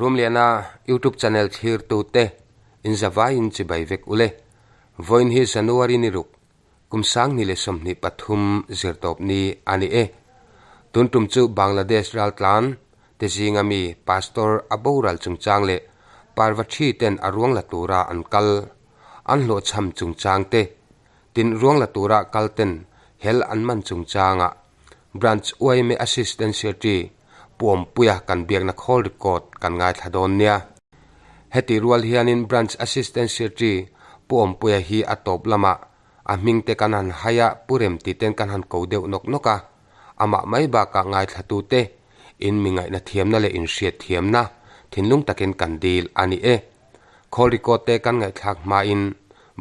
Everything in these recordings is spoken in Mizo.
Rumliana YouTube channel thlirtute in zavaiin chibai vek ule. Vawiin hi January ni ruk, kum sanghnih leh 23 zirtawp ni a ni e. Tun tum chu Bangladesh raltlan te zinga mi Pastor a boral chungchang leh Parvathi ten a ruang la tura an kal an hlawhchham chungchang te, tin ruang la tura kal ten hel an man chungchangah Branch yma Assistant Secretary Pu Awmpuia kan biakna khawl record kan ngaithla dawn nia. Hetih rual hianin Branch Assistant Secretary Pu Awmpuia hi a tawp lamah a hming te kan han hai a, Pu Rem tih ten kan han ko deuh nawk nawk a, amah mai bakah ngaithlatute in mi ngaihna thiamna leh inhriat thiamna thinlung takin kan dil a ni e. Khawl record te kan ngaihthlak hmain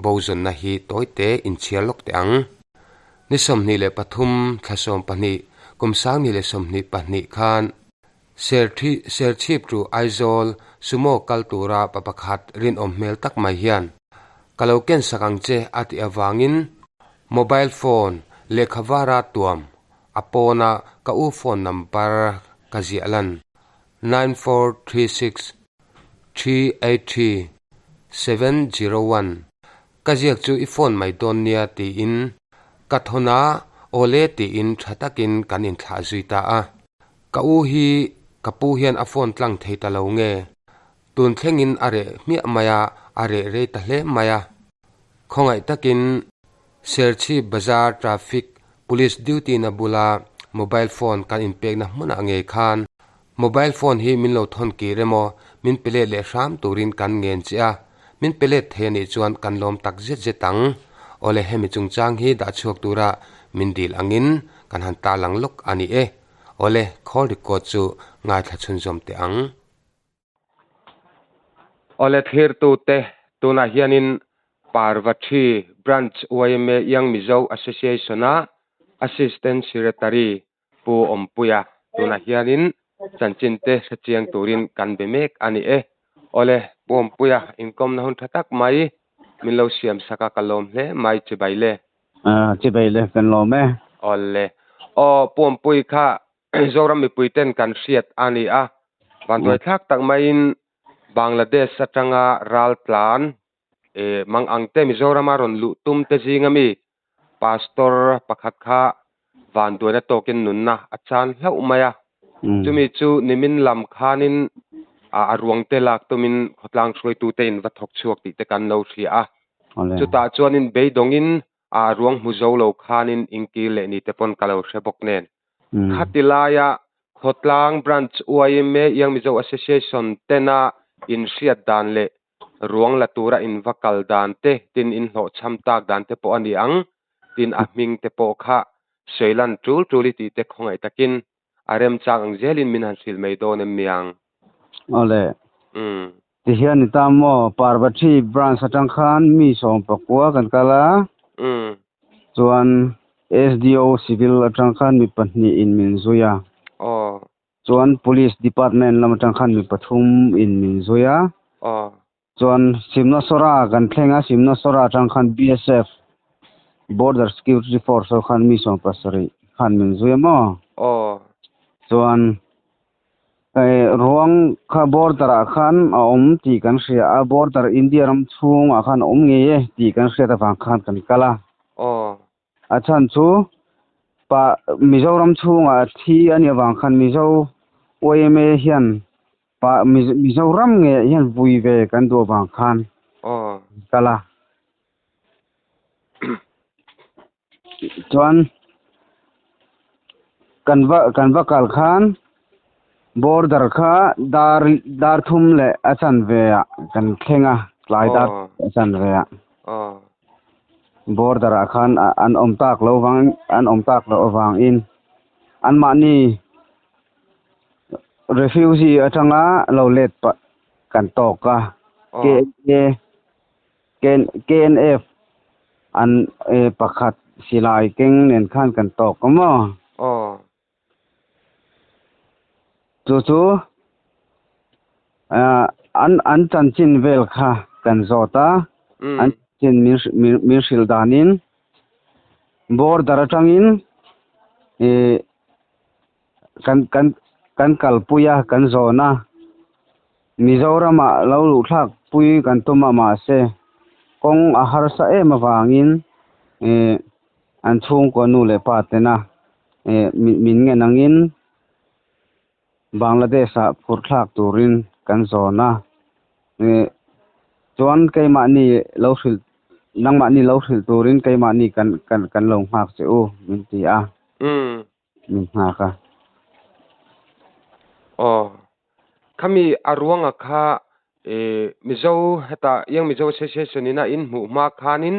bo zawnna hi tawite inchhiar lawk teh ang. Ni 23 thla 12 kum 2022 khan Serthi Serchhip to Aizawl sumo kal tura pa pakhat rinawm hmel tak mai hian ka lo ken sak ang che a tih avangin mobile phone lehkha vara tuam a pawna ka u phone number ka ziah lan 9436 383 701 Ka ziak chu i phone mai dawn nia tiin ka thawn a, awle tiin tha takin kan inthlah zui ta a. Ka u hi ka pu hian a phone tlang thei ta lo nge? Tun thlengin a reh hmiah mai a, a reh rei ta hle mai a. Khawngaih takin Serchhip Bazar Traffic Police duty na bula mobile phone kan inpekna hmunah ngei khan Mobile phone hi min lo thawn kir emaw, min pe let leh hram turin kan ngen che a, min pe let thei anih chuan kan lawm tak zet zet ang. Awle hemi chungchang hi dah chhuak tura min dil angin kan han tarlang lawk a ni e. Awle call record chu ngaithla chhunzawm teh ang. Awle thlirtute tunah hianin Parvathi Branch yma Young Mizo Association-a Assistant Secretary Pu Awmpuia, tunah hianin chanchin te hre chiang turin kan be mek a ni e. Awle, Pu Awmpuia, inkawmna hun tha tak mai min lo siam sak a, ka lawm hle mai chibai le. Chibai le, kan lawm e. Awle, aw Pu Awmpui kha Zoram mipui ten kan hriat a ni a, vanduai thlak tak maiin Bangladesh atanga ral tlan e mang ang te Mizorama rawn luh tum te zinga mi Pastor pakhat kha vanduaina tawkin nunna a chan hlauh mai a. Chumi chu nimin lam khanin a ruang te lak tumin khawtlang hruaitute in va thawk chhuak tih te kan lo hria a. Chutah chuanin beidawngin a ruang hmu zo lo khanin inkir leh ni te pawn ka lo hre bawk nen. Khati laia khawtlang branch yma Young Mizo Association tena inhriat dan leh Ruang la tura in va kal dan te, tin in hlawhchham tak dan te pawh a ni ang, tin a hming te pawh kha sawi lan tul tul i tih te khawngaih takin a remchang ang zelin min han hrilh mai dawn em niang? Awle. Tihian ni ta maw, Parvathi branch atang khan mi 19 kan kal a. Chuan SDO civil atang khan mi pahnih in min zui a. Aw. Chuan Police Department lam atang khan mi pathum in min zui a. Chuan Simnasora kan thleng a, Simnasora atang khan BSF, Border Security Force ho khan mi 70 khan min zui a maw? Chuan ruang kha border ah khan a awm tih kan hria a, border India ram chhungah khan a awm ngei e tih kan hriat avang khan kan kal a. A chhan chu pa Mizoram chhungah thi a nih avang khan Mizo yma hian pa Mizoram nge hian vui ve kan duh avang khan kal a. Chuan kan va kan va kal khan border kha dar dar thum leh a chanve ah kan thleng a tlai dar a chanve ah. Border ah khan an awm tak lo vang an awm tak loh avangin anmahni refugee atanga lo let pah kan tawk a KNF an pakhat silai keng nen khan kan tawk a maw? Chu chu an an chanchin vel kha kan zawt a, an chanchin min min hrilh danin border atangin ih kan kan kan kalpui a kan zawn a. Mizoramah lo luh thlak pui kan tum a mahse kawng a harsa em avangin eh an chhungkaw nu leh pa tena eh min ngen angin Bangladesh ah phur thlak turin kan zawn a eh chuan keimahni lo hrilh nangmahni lo hrilh turin keimahni kan kan kan lo nghak che u min ti a. Min nghak a. Aw. Khami a ruanga kha eh Mizo heta Young Mizo Association ina in hmuh hma khanin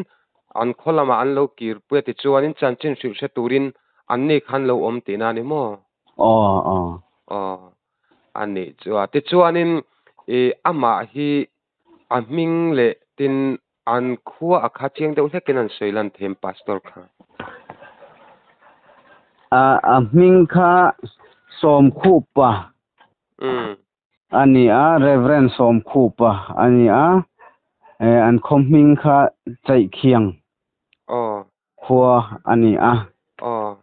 an khaw lamah an lo kir pui a tichuanin chanchin hrilh hre turin an ni khan lo awm tihna a ni maw? Aw aw. Aw. A nih chu a. Tichuanin ih amah hi a hming leh tin an khua a kha chiang deuh hlekin an sawi lan them Pastor kha. A a hming kha Sawmkhupa a ni a, Reverend Sawmkhupa a ni a, an khaw hming kha Chaihkhiang khua a ni a. Aw.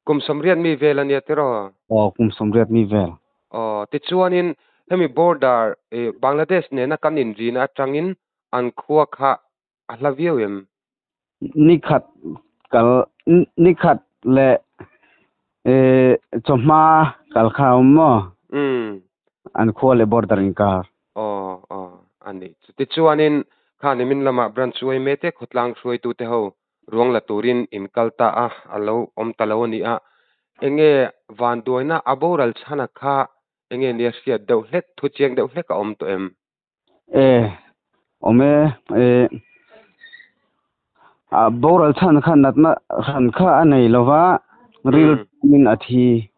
Kum 80 mi vel a nia tiraw? Aw, kum 80 mi vel. Aw, tichuanin hemi border Bangladesh nena kan inrina atangin an khua kha a hla viau em? Ni khat kal, ni khat leh chawhma kal kha a awm maw? Umm. An khua leh border inkar. Aw, aw, a nih chu. Tichuanin kha nimin lamah branch uaime te khawtlang hruaitute ho Ruang la turin in kal ta a, a lo awm ta lo a ni a. Enge vanduaina a boral chhana kha enge nia hriat deuh hlek, thu chiang deuh hlek a awm tawh em? E, awm e, e, a boral chhan kha natna hran kha a nei lo va, ril ṭamin a thi.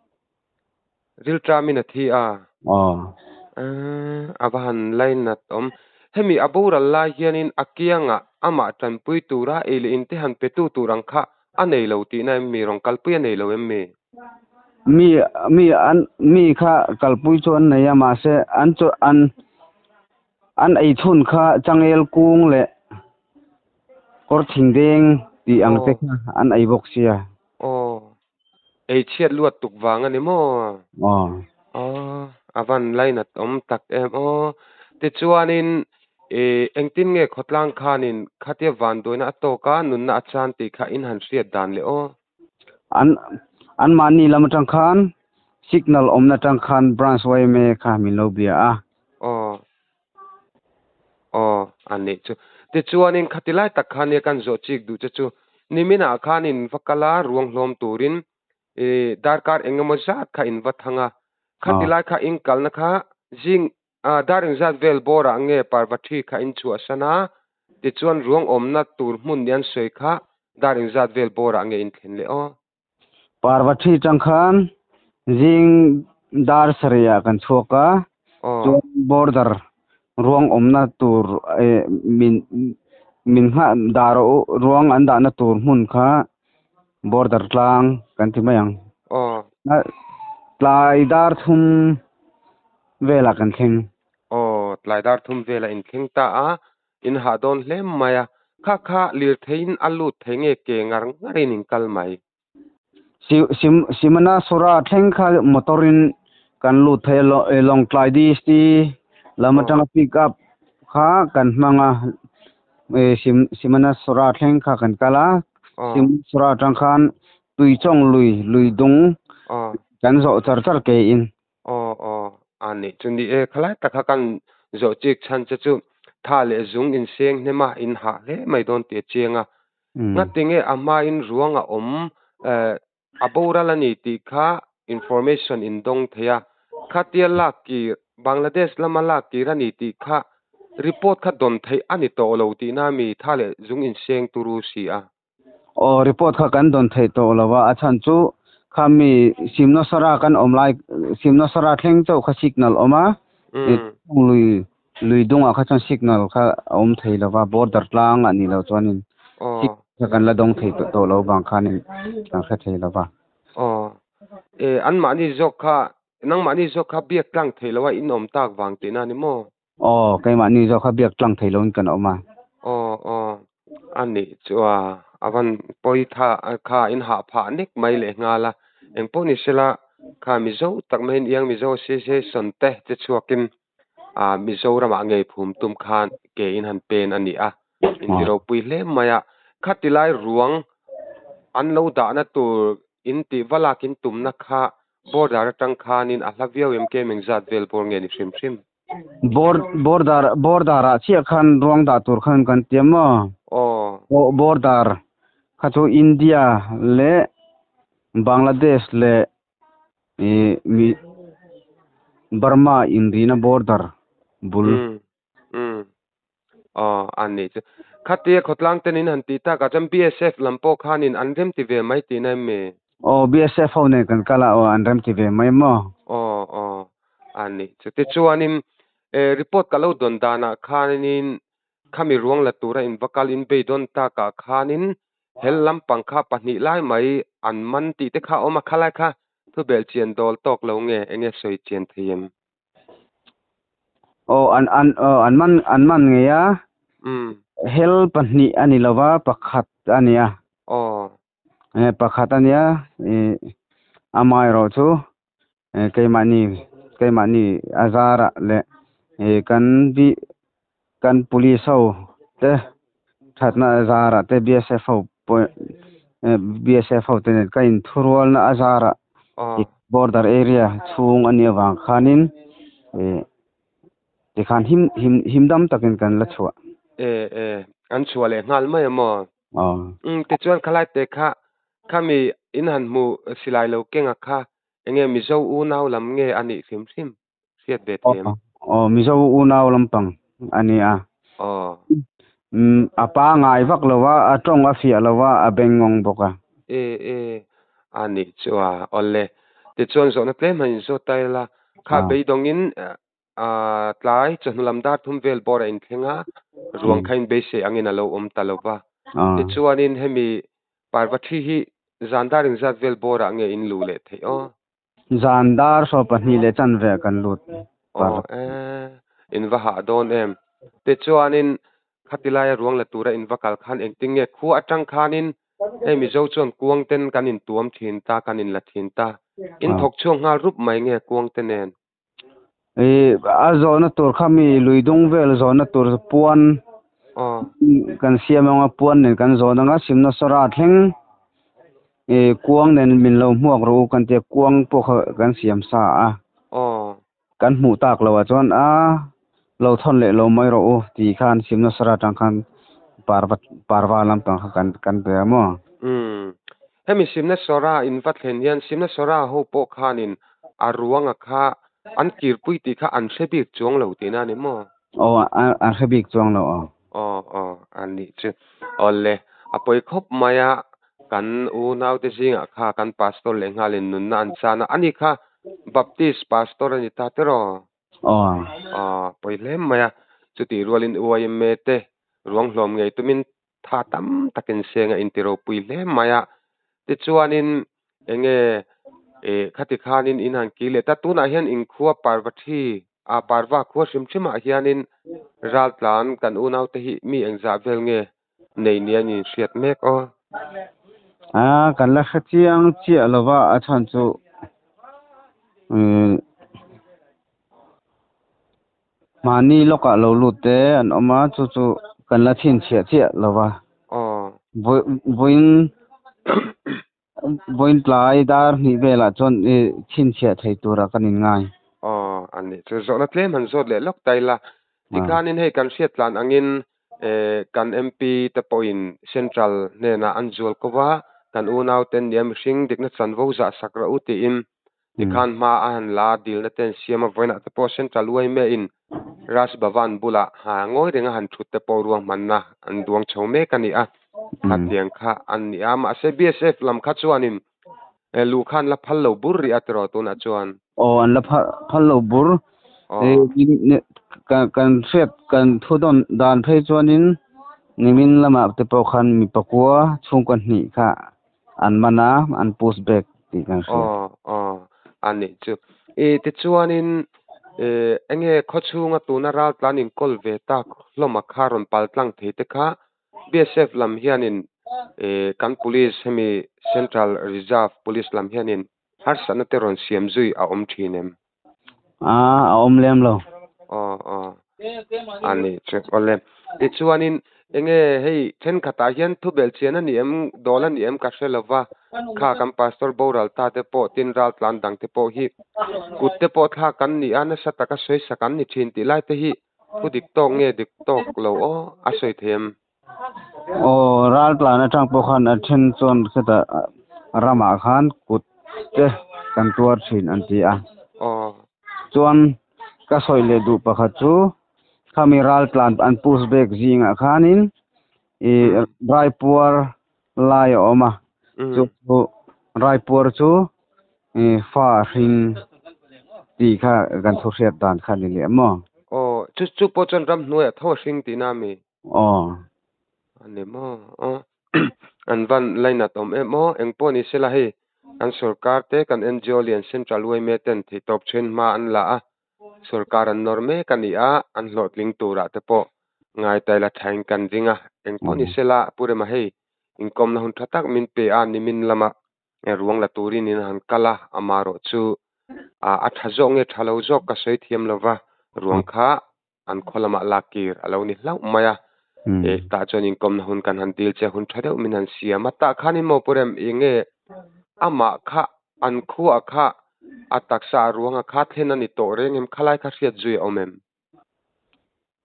Ril ṭamin a thi a? Aw. A va han lainat awm. Hemi a boral lai hianin a kiangah amah ṭanpui tura ei leh inte han petu tur ang kha a nei lo tihna em mi? Rawn kalpui a nei lo em mi? Mi, mi an, mi kha kalpui chu an nei a, mahse an chu an, an ei chhun kha changel kung leh kawr thingdeng tih ang te kha an ei bawk sia. Aw. Ei chhiat luat tuk vang a ni maw? Aw. Aw, a van lainat awm tak em aw. Tichuanin i engtin nge khawtlang khanin khatia vanduaina a tawk a, nunna a chan tih kha in han hriat dan le aw? An anmahni lam atang khan signal awmna atang khan branch yma kha min lo bia a. Aw. Aw, a nih chu. Tichuanin khati lai tak khan nia kan zawh chik duh che chu niminah khan in va kal a, ruang hlawm turin i darkar eng emaw zat kha in va thang a. Khati lai kha in kalna kha zing dar engzat vel bawrah nge Parvathi kha in chhuahsan a, tichuan ruang awmna tur hmun ni an sawi kha dar engzat vel bawrah nge in thlen leh aw. Parvathi tang khan zing dar sarihah kan chhuak a, chuan border ruang awmna tur min min nghah dar ruang an dahna tur hmun kha border tlang kan ti mai ang. Tlai dar thum velah kan thleng. Aw, tlai dar thum velah in thleng ta a, In hah dawn hle mai a, kha kha lirtheiin a lut thei nge ke ngar ngarin in kal mai. Simana Sura thleng kha motor in kan lut thei a, Lawngtlai DC lam atanga pick up kha kan hmang a, Simana Sura thleng kha kan kal a, Simana Sura atang khan Tuichawng lui, lui dung kan zawh char char ke in. Aw aw, a nih chu ni e, khalai tak kha kan zawh chik chhan che chu tha leh zung inseng hnem a, in hah hle mai dawn tih a chiang a. Ngati nge a hmain ruang a awm a boral a ni tih kha information in dawng thei a, khatia lak kir, Bangladesh lama lak kir a ni tih kha report kha dawn theih a ni tawh lo tihna mi tha leh zung inseng turu si a. Aw, report kha kan dawn theih tawh lo a, a chhan chu kha mi Simnosara kan awm lai, Simnosara thleng chauh kha signal awm a, lui lui dungah kha chuan signal kha a awm thei lo va, border tlang a nih loh chuanin signal kha kan la dawng thei tawh lo vang khanin kan hre thei lo va. Aw, e anmahni zawk kha, nangmahni zawk kha biak tlang thei lo a in awm tak vang tihna a ni maw? Aw, keimahni zawk kha biak tlang thei loin kan awm a. Aw, aw, a nih chu a, a van pawi tha kha in hah phah nek mai leh nghal a, eng pawh ni sela kha Mizo tak maiin Iang Mizo Association te che chhuakin ah Mizoramah ngei phum tum khan ke in han pen a ni a, inti ropui hle mai a. Khati lai ruang an lo dahna tur in tih va lak in tumna kha border atang khanin a hla viau em kem engzat vel bawr nge ni hrim hrim? Border border ah chiah khan ruang dah tur khan kan ti a maw? Aw. Border kha chu India leh Bangladesh leh Ih mi Burma inrina border bul. Umm umm aw a nih chu. Khatia khawtlang ten in han tih tak ah chuan BSF lam pawh khanin an rem ti ve mai tihna em mi? Aw BSF ho nen kan kal a aw an rem ti ve mai maw? Aw aw a nih chu. Tichuanin eh report ka lo dawn danah khanin Khami ruang la tura in va kal in beidawn takah khanin hel lampang kha pahnih lai mai an man tih te kha a awm a, khalai kha thubelh chian dawl tawk lo nge enge sawi chian thei em? Aw an an aw an man an man ngei a, hel pahnih a ni lova pakhat a nia. Aw. Pakhat a nia ih amaherawh chu keimahni keimahni a zarah leh ih kan bih kan police ho te thatna a zarah te BSF ho pawh BSF ho te nen ka inthurualna a zarah border area chhung a nih avang khanin ih tikhan him him him dam takin kan la chhuah. E e an chhuah leh nghal mai a maw? Aw. Umm tichuan khalai te kha khami in han hmu silai lo kenga kha enge Mizo unau lam nge a nih hrim hrim hriat ve thei em? Aw Mizo unau lampang a ni a. Aw. Umm a pangai vak lo a, a tawng a fiah lo a, a bengngawng bawk a. E e a nih chu a, awle. Tichuan zawhna tlem han inzawt ta ila, kha beidawngin A tlai chawhnu lam dar thum vel bawr a inthleng a, ruang kha in beisei angin a lo awm ta lo va. Tichuanin hemi Parvathi hi zan dar inzat vel bawrah nge in luh leh theih aw? Zan dar saw pahnih leh chanve ah kan lut. Aw e, in va hah dawn em. Tichuanin khati laia ruang la tura in va kal khan engtin nge khua atang khanin hei Mizo chuan kuang ten kan intuam thin ta, kan inla thin ta. In thawk chhuak nghal rup mai nge kuang te nen? Ih a zawhna tur kha mi lui dung vel zawhna tur puan kan siam anga puan nen kan zawn anga simna sawra thleng ih kuang nen min lo hmuak rawh u kan tia kuang pawh kha kan siam sa a kan hmuh tak loh ah chuan a lo thawn leh lo mai rawh u tih khan simna sawra atang khan parva parva lampang kha kan kan pe a maw. Umm Hemi Simna Sora in va thlen hian Simna Sora ho pawh khanin a ruanga kha an kirpui tih kha an hre bik chuang lo tihna a ni maw? Aw, an hre bik chuang lo aw. Aw, aw, a nih chu. Awle, a pawi khawp mai a, kan unaute zingah kha kan pastor leh nghalin nunna an chan a, ani kha Baptist pastor a ni ta tiraw? Aw. Aw, pawi hle mai a, chutih rualin UYMA te ruang hlawm ngei tumin Tha tam takin seng a inti ropui hle mai a, tichuanin enge eh khati khanin in han kir leh ta, tunah hian inkhua Parvathi ah Parva khua hrim hrimah hianin raltlan kan unaute hi mi engzah vel nge nei nia an inhriat mek aw. A kan la hre chiang chiah lova a chhan chu umm Mahni lawkah lo lut te an awm a, chu chu kan la chhinchhiah chiah lo va. Vawiin vawiin tlai dar hnih velah chuan i chhinchhiah thei turah kan inngai. Aw, a nih chu. Zawhna tlem han zawt leh lawk ta ila. Tikhanin hei kan hriat tlan angin kan MP te pawhin Central hnenah an zual ko va, kan unauten nia mihring dikna chanvo zah sak rawh u tiin Tikhan hma a han la a, dilna te an siam a, vawiinah te pawh Central UIMA in Raj Bhavan bulah ha ngawi renga han thut te pawh ruahmanna an duang chho mek a ni a, khatiang kha an ni a. Mahse BSF lam kha chuanin luh kha an la phal lo bur rih a tiraw tunah chuan? Aw an la phal lo bur. Kan hriat kan thu dawn dan phei chuanin nimin lamah te pawh khan mi pakua chhungkaw hnih kha An man a, an push back tih kan hria. Aw, aw, a nih chu. I tichuanin i enge khawchhunga tuna raltlan inkawl ve tak hlawma kha rawn pal tlang thei te kha BSF lam hianin i kan police hemi Central Reserve Police lam hianin harsatna te rawn siam zui a awm thin em? A, a awm lem lo. Aw aw a ni chu awle. Tichuanin enge hei thenkhatah hian thu belhchian a ni em dawl a ni em ka hre lova kha kan pastor boral ta te pawh tin ral tlan dang te pawh hi kut te pawh thlak kan ni a nasa taka sawi sak an ni thin tih lai te hi thu dik tawk nge dik tawk lo aw a sawi thei em? Aw ral tlan atang pawh khan a then chuan kheta ramah khan kut te kan tuar thin an ti a. Aw. Chuan ka sawi leh duh pakhat chu khami ral tlan an push back zingah khanin ih raipuar lai a awm a chu chu raipuar chu ih fa hring tih kha kan thu hriat dan kha a ni leh maw? Aw chu chu pawh chuan ramhnuaiah tho a hring tihna a mi? Aw. A ni maw? Aw an van lainat awm em aw engpawh ni sela hei kan sorkar te kan NGO lian Central yma ten theihtawp then hma an la a sorkar an nawr mek a ni a an hlawhtling turah te pawh ngaitaila thain kan ring a engpawh ni sela Pu Rema hei inkawmna hun tha tak min pe a nimin lama ruang la turin in han kal a amarawh chu a tha zawk nge tha lo zawk ka sawi thiam lova ruang kha an khaw lamah lak kir a lo ni hlauh mai a, e tah chuan inkawmna hun kan han dil che hun tha deuh min han siam a, tah khan in maw Pu Rem eng nge amah kha an khuah kha a taksa a ruang a kha thlen a ni tawh reng em khalai kha hriat zui a awm em?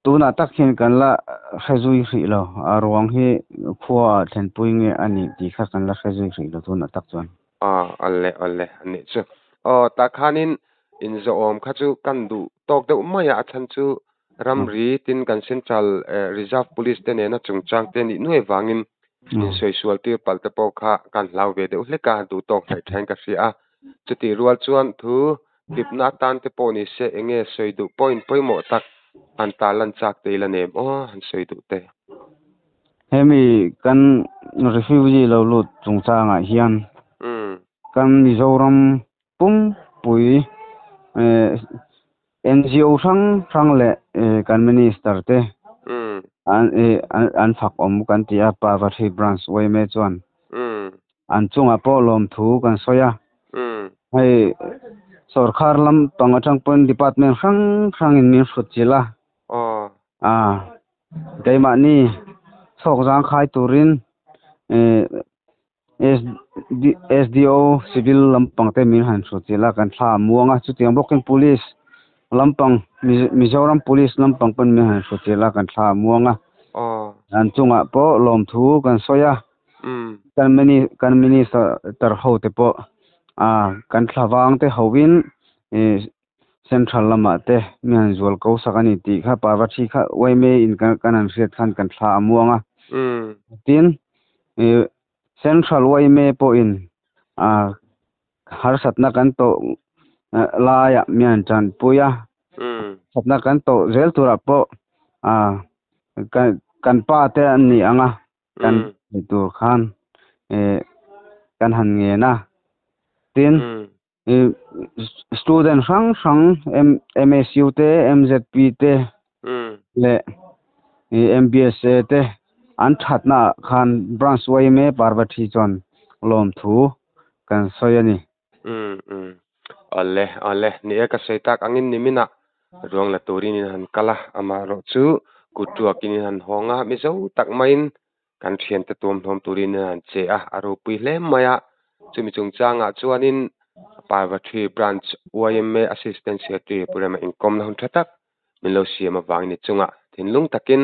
Tunah tak hian kan la hre zui hrih lo, a ruang hi khua ah thlenpui nge a nih tih kha kan la hre zui hrih lo tunah tak chuan. Aw awle awle a nih chu. Aw tah khanin Inzawhawm kha chu kan duh tawk deuh mai a, a chhan chu ramri tin kan Central Reserve Police te nena chungchang te nih nuai vangin insawi tir palh te pawh kha kan hlau ve deuh hlek a, duh tawk hnaih thain ka hria a. Chutih rual chuan thu tlipna atan te pawh ni se enge sawi duh pawhin pawimawh tak han tarlan chak te ila nem aw han sawi duh te. Hemi kan refugee lo lut chungchangah hian kan Mizoram Pumpui NGO hrang hrang leh kan Minister te an fak awm kan ti a, Parvathi Branch yma chuan an chungah pawh lawmthu kan sawi a. Hei sorkar lam pang atang pawn department hrang hrangin min hrut chilh a, keimahni chhawk zangkhai turin SDO civil lampang te min han hru chilh a kan thla a muang a chutiang bawkin police lampang Mizoram police lampang pawn min han hru chilh a kan thla a muang a an chungah pawh lawmthu kan sawi a kan mini kan minister ho te pawh kan thla vang te hoin ih central lamah te mi han zual ko sak a ni tih kha Parvathi kha yma in kan han hriat khan kan thla a muang a tin ih central yma pawhin ah harsatna kan tawh laiah mi han tanpui a harsatna kan tawh zel turah pawh ah kan pa te an ni ang a kan tih tur khan ih kan han ngen a tin. Student hrang hrang MSU te, MZP te leh MBSA te an thatna ah khan Branch yma Parvathi chuan lawmthu kan sawi a ni. Umm umm awle awle ni e ka sawi tak angin nimin ah ruang la turin in han kal a amaherawh chu kut ruakin in han hawng a mizo tak maiin Kan thiante tuamhlawm turin an han che a, a ropui hle mai a. Chumi chungchangah chuanin Parvathi Branch yma Assistant Secretary Pu Rema inkawmna hun tha tak min lo siam avangin i chungah thinlung takin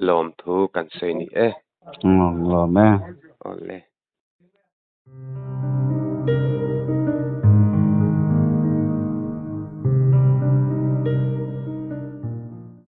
lawmthu kan sawi ni e. Lawm e. Awle.